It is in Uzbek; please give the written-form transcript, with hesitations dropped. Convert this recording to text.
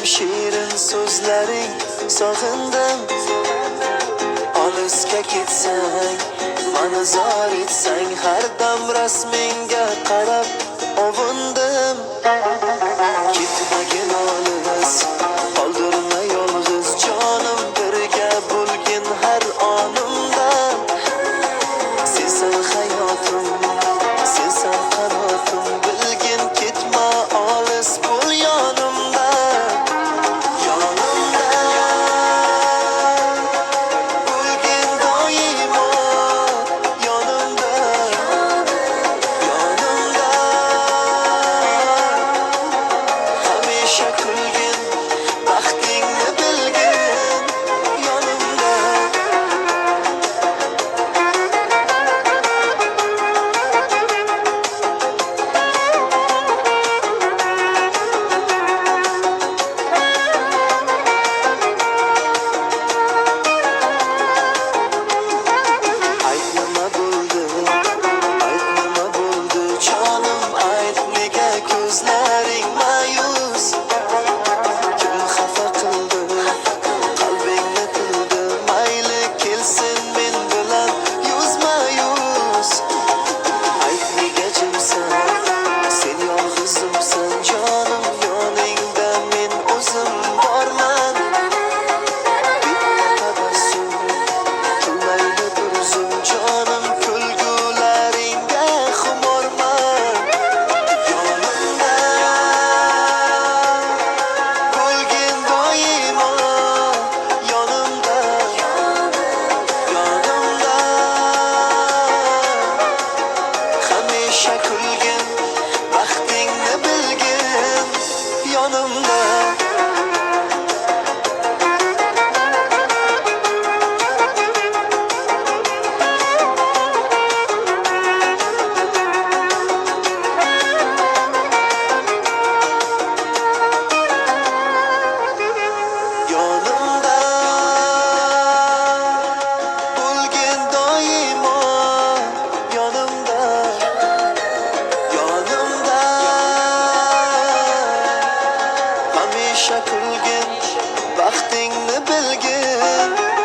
Shirin so'zlaring sog'indim. Olisga ketsang, mani zor etsang, har dam rasmingga qarab ovundim. Ketmagin olis, qoldirma yolg'iz jonim, birga bo'lgin har onimda. Sensan hayotim, sensan qanotim, bilgin ketma olis bo'l yonimda. Yonimda bo'lgin doimo, yonimda, yonimda. Hamisha kulgin, baxtingni bilgin, yonimda. Ayt nima bo'ldi, ayt nima bo'ldi, jonim, ayt nega ko'zlaring ma'yus? Kim xafa qildi, qalbingni tildi, mayli kelsin men bilan yuzma yuz. Ayt nega jimsan, sen yolg'izimsan, jonim, yoningda men o'zim borman. Bitta tabassum, qilmayli bir zum, jonim, kulgularingga xumorman. Yonimda bo'lgin doimo, yonimda, yonimda. Hamisha kulgin, baxtingni bilgin, yonimda. Yonimda bo'lgin doimo, yonimda, yonimda. Hamisha kulgin, baxtingni bilgin.